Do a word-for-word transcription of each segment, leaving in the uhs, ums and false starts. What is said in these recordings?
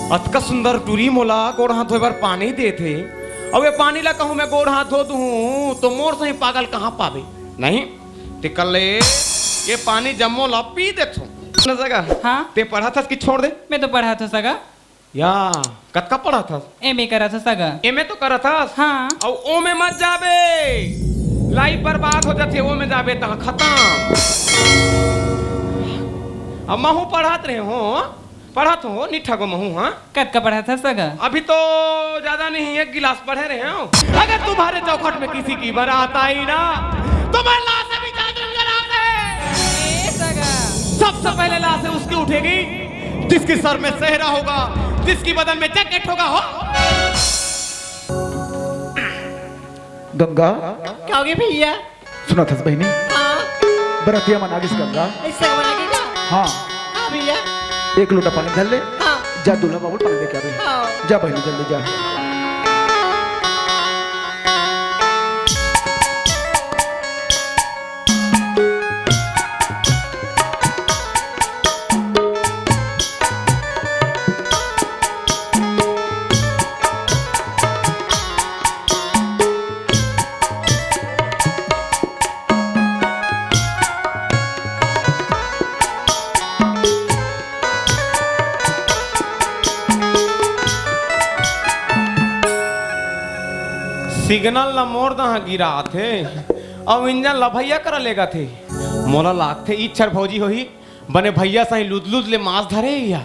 अतका सुंदर टूरी मोला गोड़ हाथ धोए बर पानी देथे, अउ ये पानी ला कहूँ मैं गोड़ हाथ धो दूँ, तो मोर सही पागल कहाँ पाबे? नहीं, ते कर ले, ये पानी जम्मो ला पी देथो। न सगा, हाँ? ते पढ़त हस कि छोड़ दे? मैं तो पढ़त हूँ सगा। या, कतका पढ़त हस? एमए करत हूँ सगा। एमए तो करत हस? हाँ। अउ ओमे मत जाबे, लाइफ बर्बाद हो जाथे, ओमे जाबे त खतम। अब महू पढ़त रहे हो, पढ़त हो, निठा गो महू, हाँ? कतका पढ़त हस सगा? अभी तो ज्यादा नहीं, एक गिलास पढ़े रहे हो। अगर तुम्हारे चौखट में किसी की बारात आई ना, तो मैं लाश से भी ज्यादा डर जाते। ए सगा। सबसे पहले लाश उसकी उठेगी, जिसके सर में सेहरा होगा, जिसकी बदन में जैकेट होगा, हो। गंगा। क्या हो गया भैया? सुनत हस बहिनी? हाँ। बरतिया मन आगिस गंगा। ऐसा बना के क्या? हाँ। हाँ भैया। एक लोटा पानी धर ले। हाँ। जा दूल्हा बाबू पानी दे के आबे। हाँ। जा बहिनी जल्दी जा। सिग्नल ला मोर दहा गिरात हे, अउ इंजन ला भैया करा लेगत हे। मोला लागथे इच्छर भौजी होही, बने भैया सही लुद लुद ले मास धरे हे या।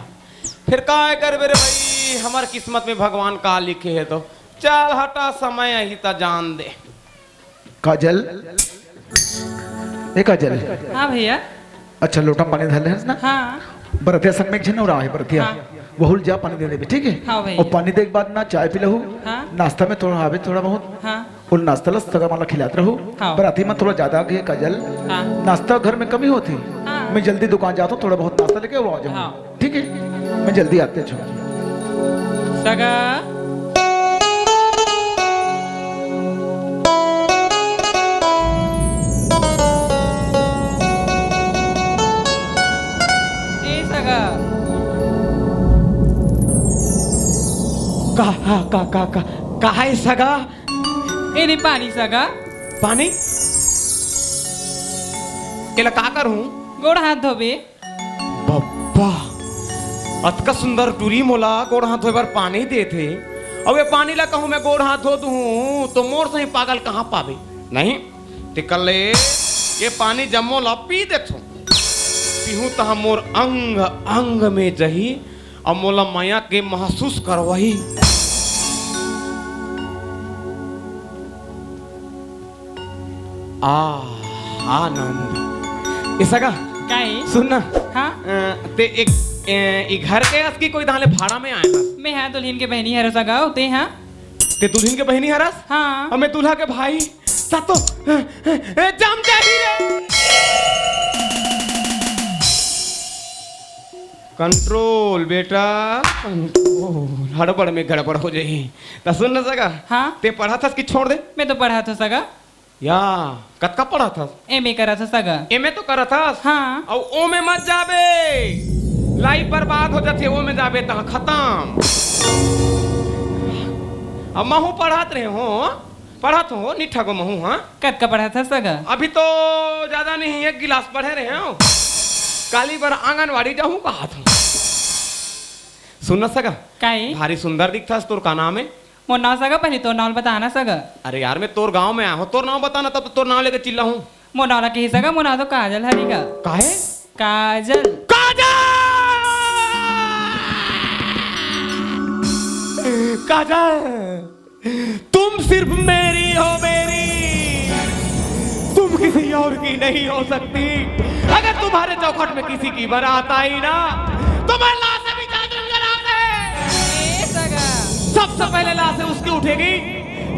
फिर काय करबे रे भाई, हमर किस्मत में भगवान का लिखे हे तो। चल हटा, समय आही त जान दे। काजल, ए काजल। हाँ भैया। अच्छा, लोटा पानी धर ले हस ना? हाँ। बरतिया संग में एक झन और आहे बरतिया। हाँ। वहू ल जा पानी दे देबे, ठीक है? हाँ भैया। अउ पानी दे के बाद ना चाय पी लहू। हाँ। नाश्ता में थोड़ा आवे, थोड़ा बहुत। हाँ। अउ नाश्ता ला सगा मन ला खिलात रहू। हाँ। बराती मन थोड़ा ज्यादा आगे काजल। हाँ। नाश्ता घर में कमी होथे। हाँ। मैं जल्दी दुकान जात हूँ, थोड़ा बहुत नाश्ता लेके आ जाऊँ। हाँ। ठीक है, मैं जल्दी आते अच्छा। सगा। ए सगा। का, का, का, का, का, का है सगा? ए रे पानी सगा। पानी? एला का करहूँ? गोड़ हाथ धोबे। बब्बा, अतका सुंदर टूरी मोला गोड़ हाथ धोए बर पानी देथे, अउ ये पानी ला कहूँ मैं गोड़ हाथ धो दूँ, तो मोर सही पागल कहाँ पाबे? नहीं, ते कर ले, ये पानी जम्मो ला पी देथो। पीहूँ तहाँ मोर अंग अंग में जही, अउ मोला मया के महसूस करवाही। आ, आनंद। ए सगा, काहे? सुन ना। हाँ? अ, ते एक, ए, ई घर के हस कि कोई धाले भाड़ा में आए हस? मैं हाँ दुल्हिन के बहिनी हरँव सगा, ते हाँ? ते दुल्हिन के बहिनी हरस? हाँ। अउ मैं दूल्हा के भाई, त तो, ए, ए, ए, जम जाही रे। कंट्रोल बेटा, कंट्रोल। हड़बड़ में गड़बड़ हो जाही। त सुन न सगा, हाँ? ते पढ़त हस कि छोड़ दे? मैं तो पढ़त हूँ सगा। या, कतका पढ़त हस? एमए करत हूँ सगा। एमए तो करत हस? हाँ। अउ ओमे मत जाबे, लाइफ बर्बाद हो जाथे, ओमे जाबे त खतम। अब महू पढ़त रहे हो, पढ़त हो, निठा गो महू, हाँ? कतका पढ़त हस सगा? अभी तो ज्यादा नहीं, एक गिलास पढ़े रहे हो। काली बर आंगनवाड़ी जाहूँ कहत हूँ। सुन न सगा। काहे? भारी सुंदर दिखथस, तोर का नाम हे? मोर नाव सगा, पहली तोर नाव ल बता ना सगा। अरे यार, मैं तोर गांव में आया हूँ, तोर नाव बता ना, तब तो तोर नाव लेके चिल्लाहूँ। मोर नाव ला कही सगा, मोर नाव तो काजल हरी गा। काहे? काजल। काजल! काजल! तुम सिर्फ मेरी हो, मेरी। तुम किसी और की नहीं हो सकती। अगर तुम्हारे चौखट में किसी की बारात आई ना, तो मैं लाश से भी ज्यादा डर जाते। ए सगा। सबसे पहले लाश उसकी उठेगी,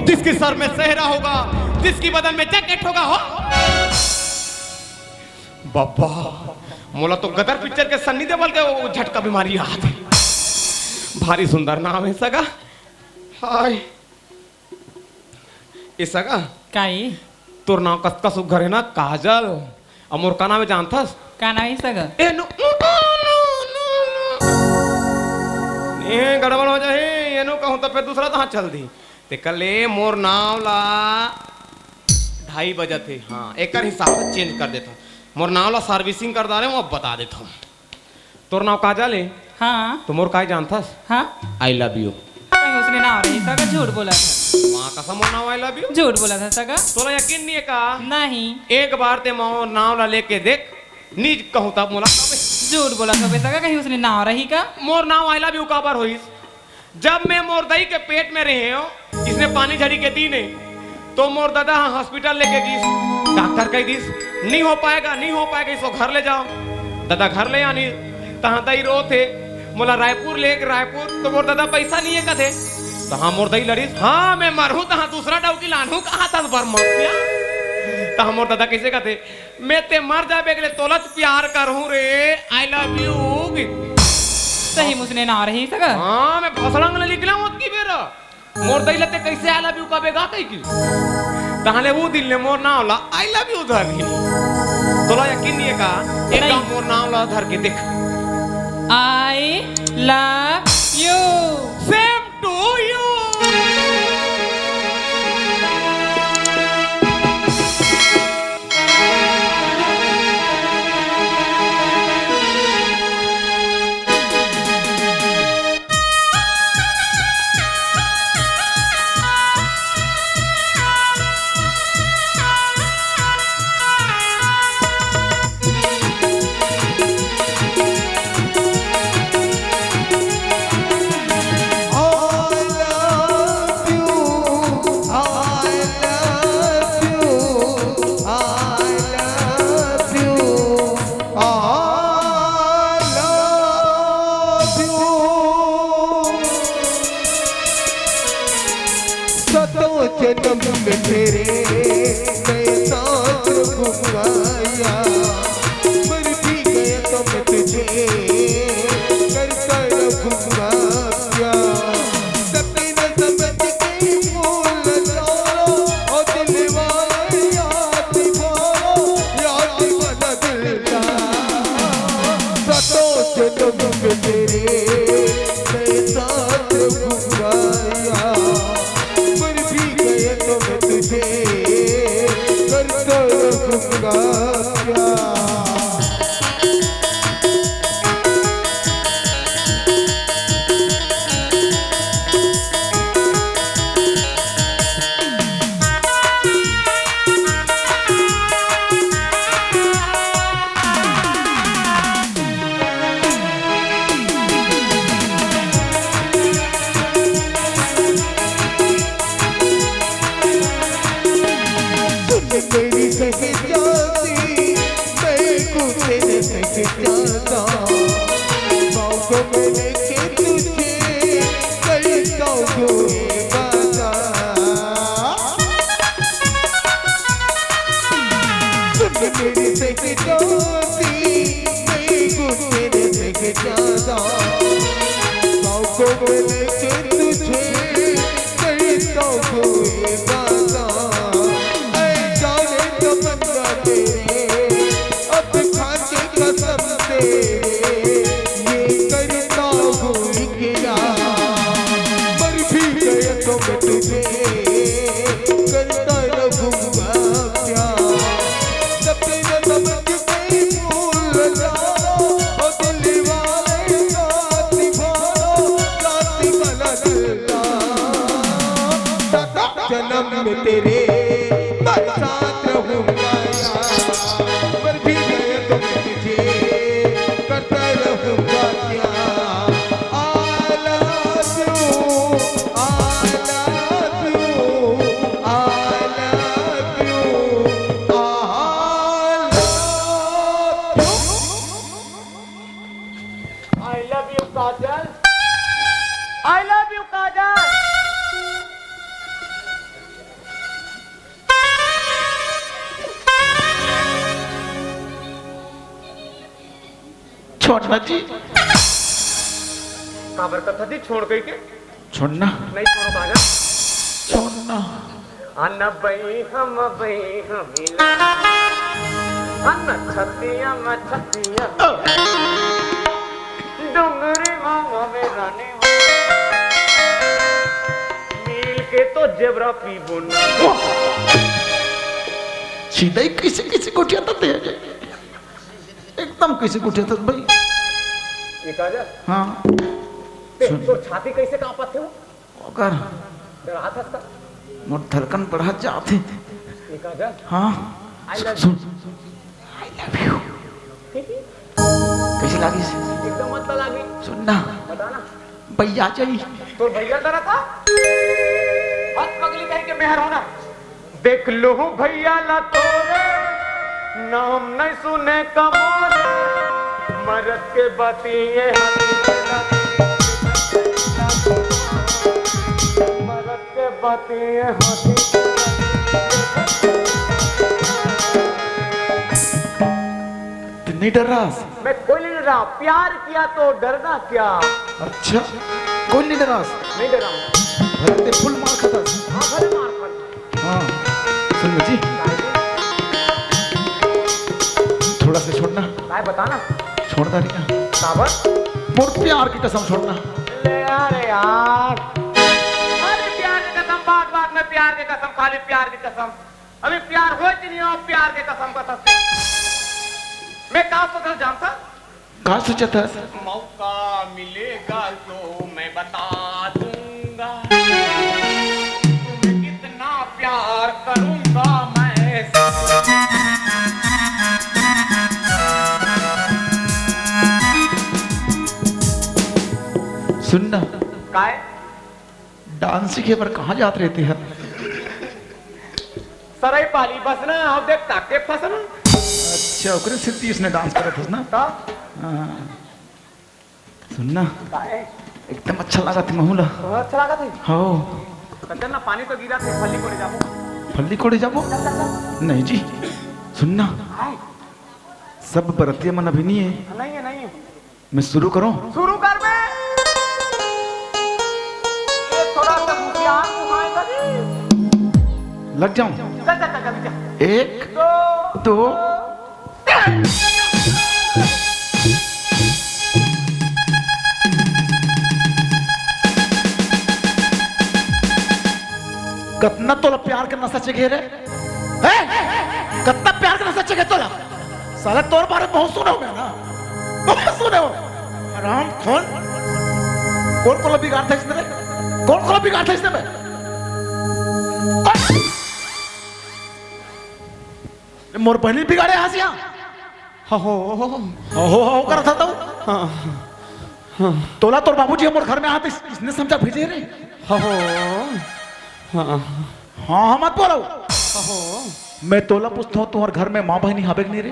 जिसके सर में सेहरा होगा, जिसकी बदन में जैकेट होगा, हो। बाबा, मोला तो गदर पिक्चर के सन्नी देओल के वो झटका बीमारी याद हे। भारी सुंदर नाम हे सगा। हाय। ए सगा। काई? तोर नाम कतका सुग्घर हे ना, काजल। अउ मोर का नाम हे जानथस? का नाम हे सगा? ए, नो, नो, नो, नो, नो। ए, त फेर दूसरा तहाँ चल दी। ते कले मोर नाव ला ढाई बजत हे। हाँ, एकर हिसाब से चेंज कर देथव। मोर नाव ला सर्विसिंग कर डारे हूँ, अब बता देथव। तोर नाव काजल हे? हाँ। तो मोर काय जानथस? हाँ। I love you। कहीं उसने नाव रही सगा, झूठ बोला था। माँ कसम, मोर नाव I love you। झूठ बोला था सगा। तोला यकीन नहीं है का? नहीं। एक बार ते मोर नाव ला लेके देख, नी कहूँ तब मोला कबे। झूठ बोला था बे सगा, कहीं उसने नाव रही का? मोर नाव I love you काबर होइस? जब मैं मोर दई के पेट में रहे हो, इसने पानी झड़ी के दिन हे, तो मोर ददा ह हॉस्पिटल लेके गिस। डॉक्टर कह दिस, "नहीं हो पाएगा, नहीं हो पाएगा, इसको घर ले जाओ।" ददा घर ले आनी, तहाँ दई रोत हे, "मोला रायपुर ले, रायपुर।" तो मोर ददा पैसा नहीं है कथे। तहाँ मोर दई लड़िस, "हाँ, मैं मरहूँ, तहाँ दूसरा डौकी लानहूँ, कहा था बरमसिया?" तहाँ मोर ददा कैसे कथे, "मैं ते मर जाबे के ले तोला च प्यार करहूँ रे, I love you।" सही मुसने ना रही सगा। हाँ, मैं भसड़ंग ले निकला मत की बेरा। मोर दई ला ते कैसे I love you कबे गा कही की? तहले वो दिन ले मोर नाव ला I love you धर ही। तोला यकीन नहीं है का? एक नहीं। काम मोर नाव ला धर के देख। I love you। Same to you। I love you, I love you, I love you, I love you। सतों जन्म में तेरे मैं साथ रहूंगा यार। मर भी गया तो मैं तुझे करता रहूंगा प्यार। सपने न समझ के भूल जाओ और दिल वाले याद निभाओ, याद वाला दिल का। सतों जन्म में तेरे मैं साथ रहूंगा यार। मर भी गए तो मैं तुझे करता रहूंगा प्यार। सुन मेरी सहजादी, मैं को तेरे से ज्यादा, पाँव को मैं लेके तुझे करता हूँ वादा। सुन मेरी सहजादी, मैं को तेरे से ज्यादा, पाँव को मैं लेके तुझे करता हूँ वादा। ऐ जाने तमन्ना तेरे, अब खा के कसम तेरे, ये करता हूँ इकरार। मर भी गया तो मैं तुझे करता रहूंगा प्यार। सपने न समझ के भूल जाओ, ओ दिल वाले साथ निभाओ, साथ वाला दिल। जन्म में तेरे मैं साथ रहूंगा यार, मर भी गए तो तुझे करता रहूंगा प्यार। I love you, I love you, I love you, I love you। I love you, Kajal. I love you, काजल। छोड़ना जी। काबर कथा जी छोड़ गई के? छोड़ना। नहीं छोड़ो काजल। छोड़ना। अन बई हम बई हम मिला। अन छतिया में छतिया। डोंगरी मामा में रानी। जेबरा पीबो ना। सीधा ही कइसे, कइसे गोठियाथस ते? एकदम कइसे गोठियाथस भाई? ये काजल? हाँ। ते, सुन। तोर छाती कइसे कांपत हे वो? ओकर डराथस का? मोर धड़कन बढ़त जात हे। ये काजल? हाँ। I love सुन, you। सुन। I love you। कइसे लागिस? एकदम मस्त लागिस। सुन ना। बता ना। भैया जाई। तोर भैया डराथे? हत पगली कहीं के मेहर होना। देख लूं भैया ला तोरे, नाम नहीं सुने कमोरे, मरद के बाती ये हाथी के लागी, मरद के बाती ये हाथी के लागी। तैं नहीं डरस? मैं कोई नहीं डरा, प्यार किया तो डरना क्या? अच्छा, कोई नहीं डरस? नहीं डरा। भले ते फुल मार खाथस। हाँ, भले मार खाथस। हाँ, सुन ना जी। काय जी? थोड़ा सा छोड़ ना। काय बता ना। छोड़ ना रे। काबर? मोर प्यार के कसम छोड़ ना। ले यार, यार। अरे प्यार के कसम, बात बात में प्यार के कसम, खाली प्यार के कसम। अभी प्यार होय कि नहीं हो, प्यार के कसम कसम से। मैं का सोचत हँव जानथस? का सोचत हस? मौका मिलेगा तो मैं बता दूंगा, तुम्हें कितना प्यार करूंगा मैं। सुन ना। काय? डांस सीखे बर कहाँ जात रहे ते? सरई पाली बसना, अब देख ताके फसना। अच्छा, ओकरे सेती इसने डांस करत हस ना? का? हाँ। सुन ना, काहे? एकदम अच्छा लागथे महू ला। तोला अच्छा लागथे? हो। त चल ना, पानी तो गिरथे, फल्ली कोड़े जाबो। फल्ली कोड़े जाबो? चल, चल, चल। नहीं जी, सुन ना। काहे? सब बरतिया मन अभी नहीं हे। नहीं हे, नहीं हे। मैं शुरू करूं? शुरू कर बे। ये थोड़ा सा होशियार मुहाए कर। लग जाऊं? चल, चल, चल, जल्दी चल। एक, दो, दो। कतना तोला प्यार के नशा चढ़े रे? हैं? कतना प्यार के नशा चढ़े तोला? साला तोर बारे बहुत सुने हों मैं ना, बहुत सुने हों। हराम खोर। कोन कोला बिगाड़थस इसने बे? कोन कोला बिगाड़थस इसने बे? कोन? मोर बहिनी बिगाड़े हस या? हो, हो, हो। हो, हो, हो करत हस तू? हाँ, हाँ। तोला तोर बाबूजी मोर घर में आते, इसने समझा भेजे रे? हो, हो। हाँ। हाँ, हाँ, मत बोलो। अहो। मैं तोला पूछत हँव, तुम्हर घर में माँ बहिनी हाबे कि नहीं रे?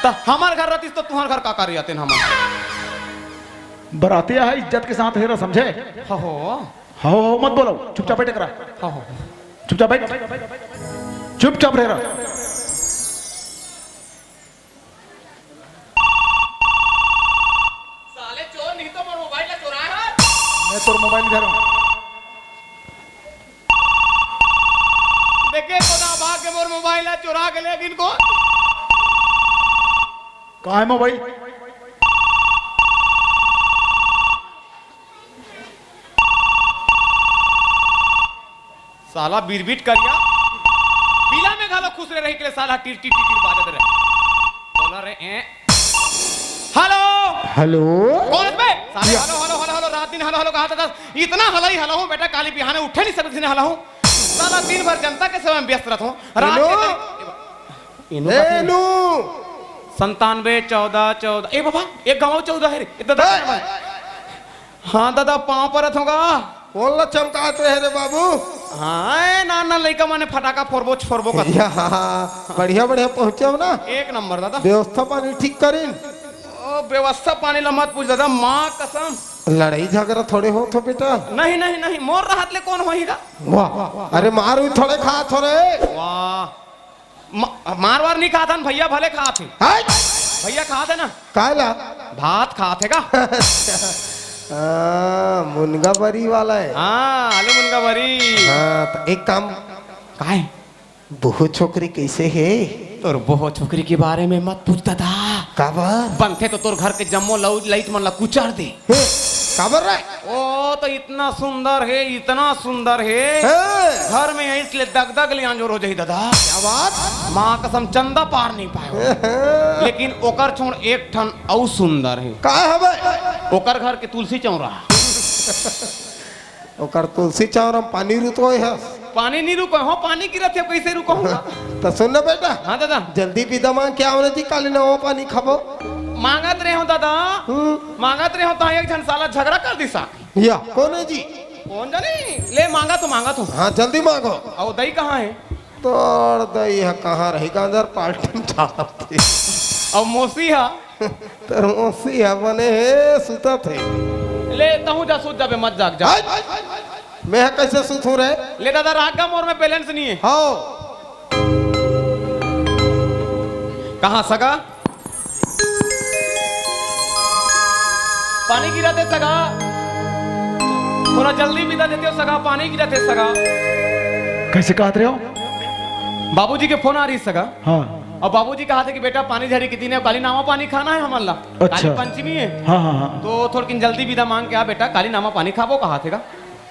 त हमर घर रहतिस त तुम्हर घर का करे आतेन हमन? बरातिया हे, इज्जत के साथ रहे, समझे? अहो। हो, हो, मत बोलो, चुपचाप बैठ करा। अहो। चुपचाप बैठ, चुपचाप रहे रहा। साले चोर नहीं तो मोर मोबाइल ला चोराए हस। मैं तोर मोबाइल धरहूँ। देखे तो ना भाग के मोर मोबाइल ला चोरा के ले गिन को। कहाँ हे मोबाइल? साला बिरबिट करिया, बिला में घलो खुसरे रहिके ले साला टिर टिर टिर टिर बाजत रहे। बोला रे, ए। हेलो। हेलो। कौन हे बे? साले या। हेलो, हेलो, हेलो, हेलो, रात दिन हेलो, हेलो कहत हस। इतना हलई हलहूँ बेटा, काली बिहाने उठे नहीं सकत हँव हलहूँ। साला दिन भर जनता के सेवा में व्यस्त रहत हँव। रात हेलो। के तरी-, एनु ए, कथे। नु। संतानवे, चौदह, चौदह। ए बाबा, एक गाँव चौदह हे रे। इतना ए, दस। हाँ दादा, पाँव परत हँव गा। कोन ला चमकात रहे रे बाबू? हाँ, ए, नान नान लइका मने फटाका फोरबो, फोरबो कर। या, बढ़िया, बढ़िया पहुँचे हो ना? एक नंबर दादा। व्यवस्था पानी ठीक करिन? ओ, व्यवस्था पानी ला मत पूछ दादा, माँ कसम। लड़ाई झगड़ा थोड़े होत हो बेटा? नहीं, नहीं, नहीं, मोर रहत ले कोन होही गा? वाह, अरे मार भी थोड़े खात हो रे। वाह। म-, मार वार नहीं खात हन, भैया भले खात हे। हाय! भैया खात हे ना? काय ला? भात खात हे का? हाँ, मुनगा बरी वाला हे। हाँ, आलू मुनगा बरी। हाँ, त एक काम। काय? बहू छोकरी कइसे हे? तोर बहू छोकरी के बारे में मत पूछ दादा। काबर? बनथे तो तोर घर के जम्मो लउ-, लइट मन ला कुचर दे। हे? काबर रे? ओ तो इतना सुंदर हे, इतना सुंदर हे। हैं? घर में आइस ले दगदग ले आंजोर हो जाही दादा। क्या बात? माँ कसम चंदा पार नहीं पाए। लेकिन ओकर छोड़ एक ठन अउ सुंदर हे। का हवे? ओकर घर के तुलसी चौरा। ओकर तुलसी चौरा म पानी रुतोय हस। पानी नहीं रुको हो, पानी गिरत हे, कैसे रुको हूँ? त सुन ना बेटा। हाँ दादा। जल्दी बिदा मांग के आवना जी, काली नवा पानी खाबो। मांगत रहे हो दादा। हम्म। मांगत रहे हो तो एक झन साला झगड़ा कर दिस। या, कोन हे जी? कोन जानी? ले मांगत हो, मांगत हो। हाँ, जल्दी मांगो। अउ दई कहाँ हे? तोर दई ह कहाँ रही? गांजर पार्टी में जात हे। अउ मौसी हा? तोर मौसी ह बने हे, सुतत हे। ले, तहूँ जा, सुत जाबे, मत जाग, जा। हाय! मैं ह कैसे सुतूं रे? ले दादा, राख गा, मोर में balance नहीं हे। हाँ। कहाँ सगा? पानी गिरत हे सगा, थोड़ा जल्दी बिदा देते हो सगा, पानी गिरत हे सगा। कैसे कहत रहे हो? बाबूजी के फोन आ रही सगा। हाँ। अउ बाबूजी कहा थे कि बेटा, पानी झड़ी के दिन हे, काली नावा पानी खाना हे हमन ला। अच्छा। काली पंचमी हे। हाँ, हाँ, हाँ। तो थोड़किन जल्दी बिदा मांग के आ बेटा, काली नावा पानी खाबो कहा थे गा।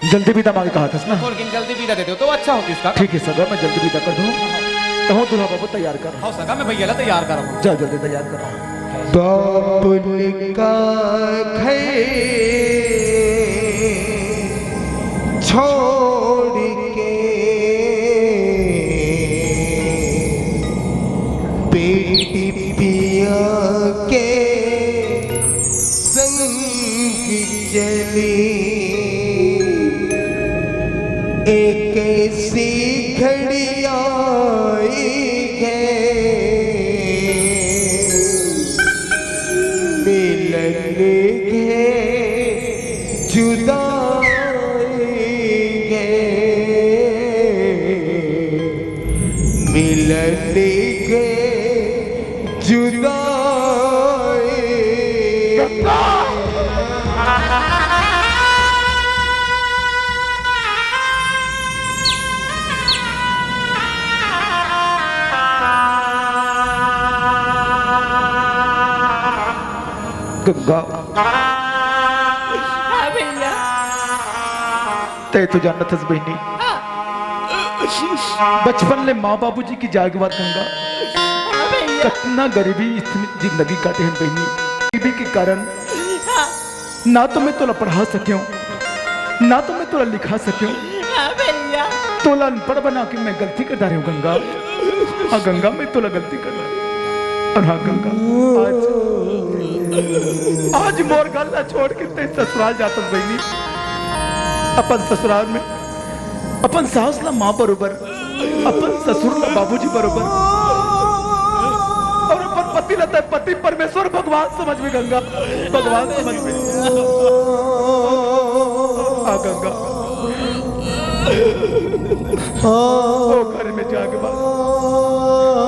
जल्दी बिदा मांगे कहा थस ना? थोड़किन जल्दी बिदा दे दो तो अच्छा होतिस का। ठीक हे सगा, मैं जल्दी बिदा कर दूं। तहूँ दूल्हा बाबू तैयार कर। हाँ सगा, मैं भैया ला तैयार करत हूँ। जा जल्दी तैयार कर। बाप निकाय छोड़ के बेटी पिया के संग चली। एक ऐसी घड़ी आई है, मिलन के जुदाई है, मिलन के जुदाई। गंगा। हाँ भैया। तैं तो जानत हस बहिनी, हाँ। बचपन ले माँ बाबूजी के जाए के बाद गंगा, हाँ भैया। कतना गरीबी इस जिंदगी काटे हन बहिनी। गरीबी के कारण हाँ। ना तो मैं तोला पढ़ा सकेंव, ना तो मैं तोला लिखा सकेंव। हाँ भैया। तोला अनपढ़ बना के मैं गलती कर डारेंव गंगा। हाँ गंगा, मैं तोला गलती कर डारेंव। अउ हाँ गंगा, आज, आज मोर घर ला छोड़ के तैं ससुराल जात हस बहिनी। अपन ससुराल में अपन सास ला माँ बरोबर, अपन ससुर ला बाबूजी बरोबर, अउ अपन पति ला तैं पति परमेश्वर भगवान समझबे गंगा, भगवान समझबे। हाँ गंगा, ओ घर में जाके बा,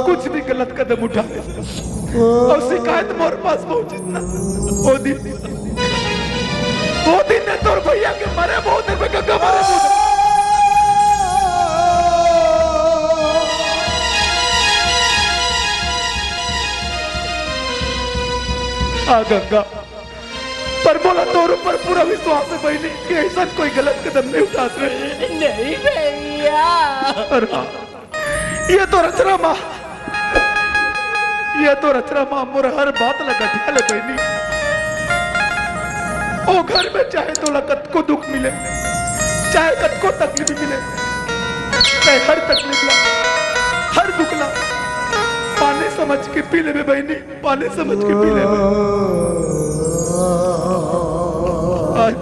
कुछ भी गलत कदम उठा ले अउ शिकायत मोर पास पहुंचिस ना, ओ दिन, ओ दिन मैं तोर भैया के मरे मुंह देखबे गंगा, मरे मुंह। हाँ गंगा, पर मोला तोर ऊपर पूरा विश्वास हे बहिनी कि अइसन कोई गलत कदम नहीं उठा सकत। नहीं भैया। अरे हाँ, ये तो रचना माँ, ये तो रचना माँ मोर हर बात ला गठिया ले बहिनी। ओ घर में चाहे तोला कतको दुख मिले, चाहे कतको तकलीफ मिले, तैं हर तकलीफ ला, हर दुख ला पानी समझ के पी लेबे बहिनी। पानी समझ के पी ले। आज,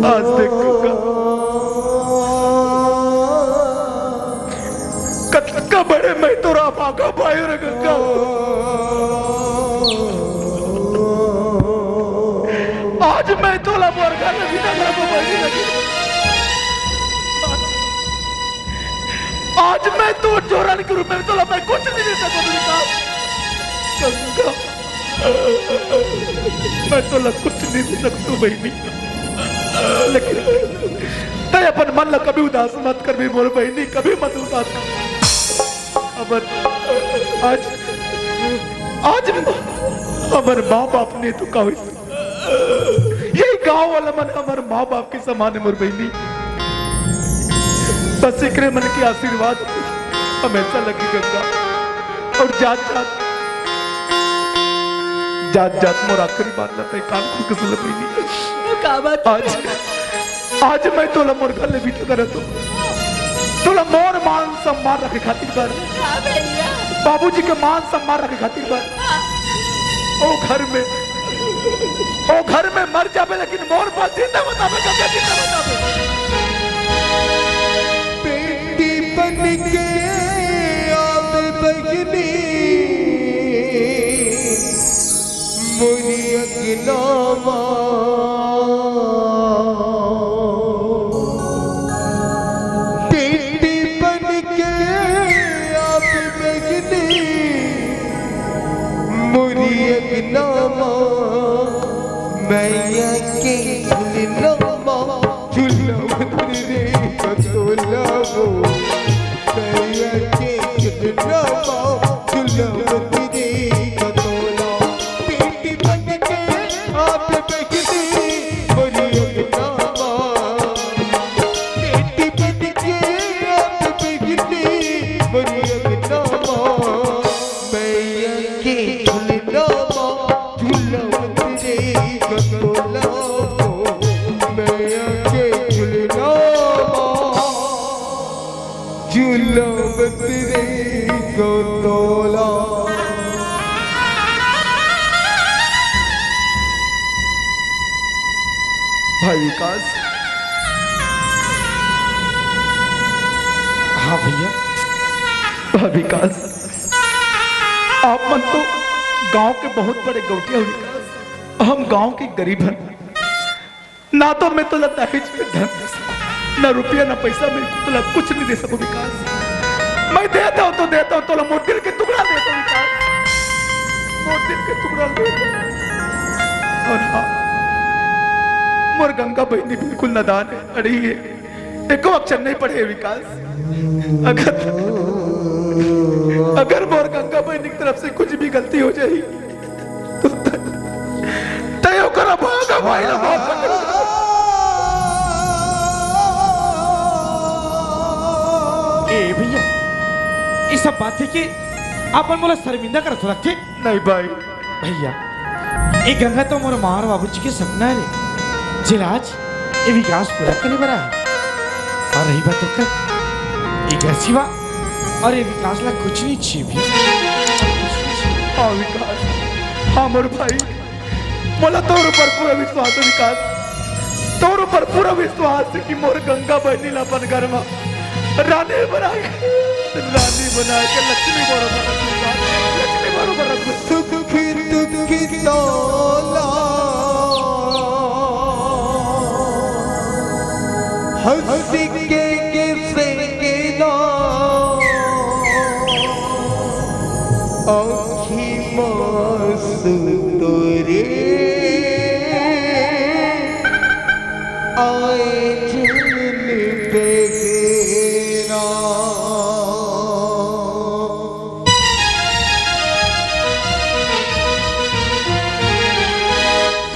आज देख गंगा, कतका बड़े मैं तोर अभागा भाई रे गंगा। आज मैं तोला मोर घर में बिना घर में बैठी लगी। आज मैं तोर जोरन के रूप में तोला मैं कुछ नहीं दे सकूं, गंगा। मैं तोला कुछ नहीं दे सकूं बहिनी, लेकिन तैं अपन मन ला कभी उदास मत करबे मोर बहिनी, कभी मत उदास कर। अब आज, आज, हमर माँ बाप ने तो का होइस, यही गांव वाला मन हमर माँ बाप के समान हे मोर बहिनी। बस एकरे मन के आशीर्वाद हमेशा लगी गंगा। अउ जात जात, जात जात मोर आखिरी बात ला तैं कान खोल के सुन ले बहिनी। का बात? आज, आज मैं तोला मोर घर ले विदा करत हूँ। तोला मोर मान सम्मान रखे खातिर बर, हाँ भैया। बाबूजी के मान सम्मान रखे खातिर बर, हाँ। ओ घर में, ओ घर में मर जाबे, लेकिन मोर पास जिंदा बताबे, कभी जिंदा बताबे। बेटी बन के आबे बहिनी मोरी अंगना मा। बेटी बन के आबे बहिनी मोरी अंगना मा। मैया के झुलना मा झुलवत रे कतोला वो। मैया के झुलना मा झुलवत रे कतोला। बेटी बन के आबे बहिनी मोरी अंगना मा। बेटी बन के आबे बहिनी मोरी अंगना मा। मैया के झुलना मा झुलवत रे कतोला वो। मैया के झुलना मा झुलवत रे कतोला। भाई विकास। हाँ भैया। भाई विकास, आप मन तो गांव के बहुत बड़े गौटिया हो विकास, हम गांव के गरीब हन। ना तो मैं तोला दहेज में धन दे सकूं, ना रुपया, ना पैसा, मैं तोला कुछ नहीं दे सकूं विकास। मैं देता हूं तो देता हूं, तोला मोर दिल के टुकड़ा देता हूं विकास, मोर दिल के टुकड़ा देता हूं। और हाँ, मोर गंगा बहिनी बिल्कुल नादान है, अड़ी है, एको अक्षर नहीं पढ़े है विकास। अगर, अगर मोर गंगा बहिनी की तरफ से कुछ भी गलती हो जाही, तैं ओकर अभागा भाई ला माफ कर दे। ए भैया, ये सब बात है कि आप मन मोला शर्मिंदा करत हो रखे। नहीं भाई। भैया, ये गंगा तो मोर माँ और बाबूजी के सपना है रे। जेला आज ये विकास पूरा करे बर आए। और रही बात ओकर, एकर सिवा और ये विकास ला कुछ नहीं चाहिए भी। हाँ विकास, हाँ मोर भाई, मोला तोर ऊपर पूरा विश्वास है विकास, तोर ऊपर पूरा विश्वास है कि मोर गंगा बहिनी ला अपन घर में रानी बना के, रानी बना के लक्ष्मी बरोबर रखूंगा, लक्ष्मी बरोबर रखूंगा। सुख दुख तोला हंस के, के से के ना आँखी मास तोरे आए झूल पे घेरा।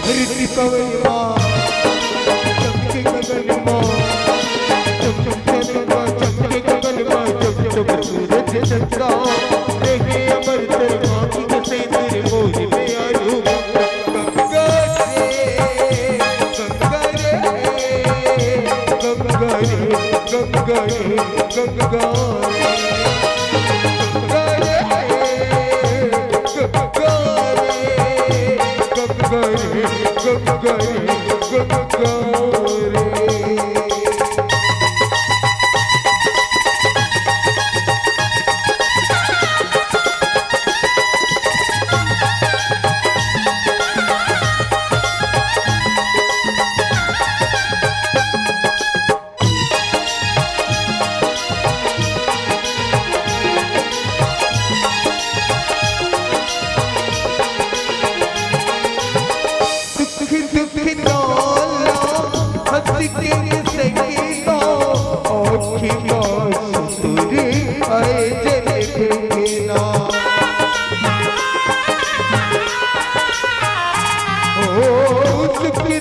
धरती पवन माँ, चमके गगन माँ, चम चम चंद्रमा, चमके गगन माँ, चम चम सूरज चंद्रा। देखे अमर तेरे माँ की जैसे तेरे मोर में आलू। गंगा रे, गंगा रे, गंगा रे, गंगा रे, गंगा रे।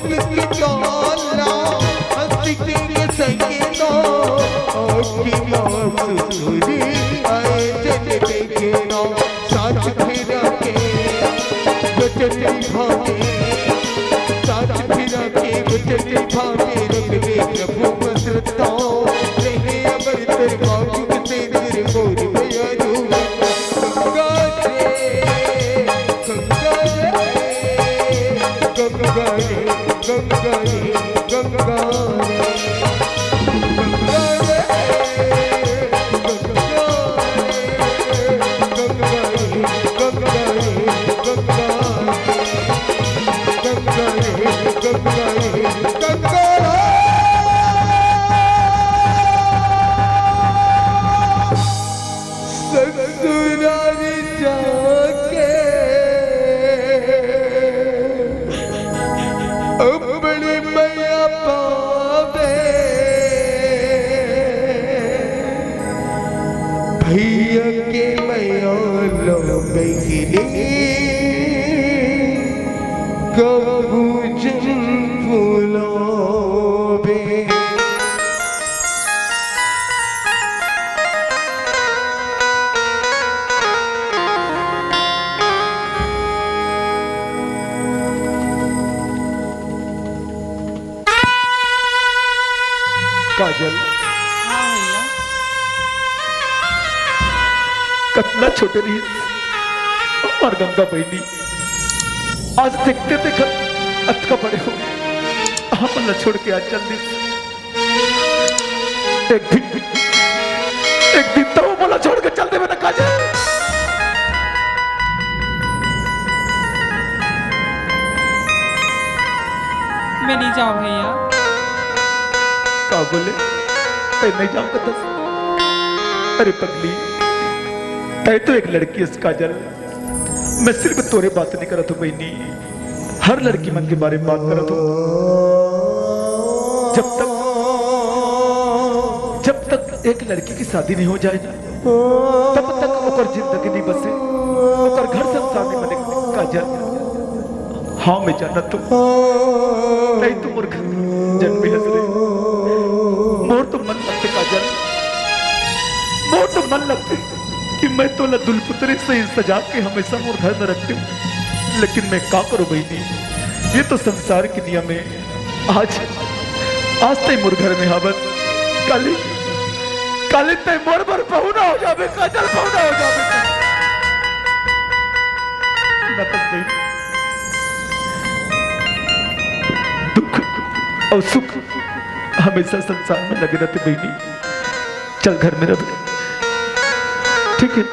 के डाला, हंस के ये सकेना, आँखी माँ सुसुरी आए जन देखना। साथ फिरा के वचन निभावे, साथ फिरा के वचन निभावे, रंग में प्रभु मसरता, रहे अमर दरबार के तेरे मोर बयारू। गंगा रे, गंगा रे, गंगा रे, गंगा रे, गंगा रे। ससुरारी जाके अपनी मैया पावे, भैया के मैया लो बहिनी, कबू जन भुलावे। काजल, हाँ भैया। कतना छोटे रहिस हमर गंगा बहिनी, आज देखते देखत अतका बड़े हो, हमन ला छोड़ के आज चल दिस। एक दिन, एक दिन तो मोला छोड़ के चल देबे ना काजल। मैं नहीं जाऊँ भैया। का बोले? तै नहीं जाऊँ कतस? अरे पगली, तै तो एक लड़की हस काजल। मैं सिर्फ तोरे बात नहीं करत हूँ बहिनी, हर लड़की मन के बारे में बात करत हूँ। जब तक, जब तक एक लड़की की शादी नहीं हो जाए ना, तब तक ओकर जिंदगी नहीं बसे, ओकर घर संसार नहीं बने। काजल, हाँ, मैं जानत हूँ, तै तो मोर घर जन्मे हस रे। मोर तो मन लगते काजल, मोर तो मन लगते कि मैं तोला दुलपुतरी से ही सजा के हमेशा मोर घर में रखते हूँ, लेकिन मैं का करूँ बहिनी, ये तो संसार के नियम है। आज, आज तै मोर घर में हावस, काली, काली तै मोर बर पहुना हो जाबे, काजल पहुना हो जाबे। सुना तस बहिनी, दुख और सुख हमेशा संसार में लगे रहते बहिनी। चल घर में रह, ठीक है?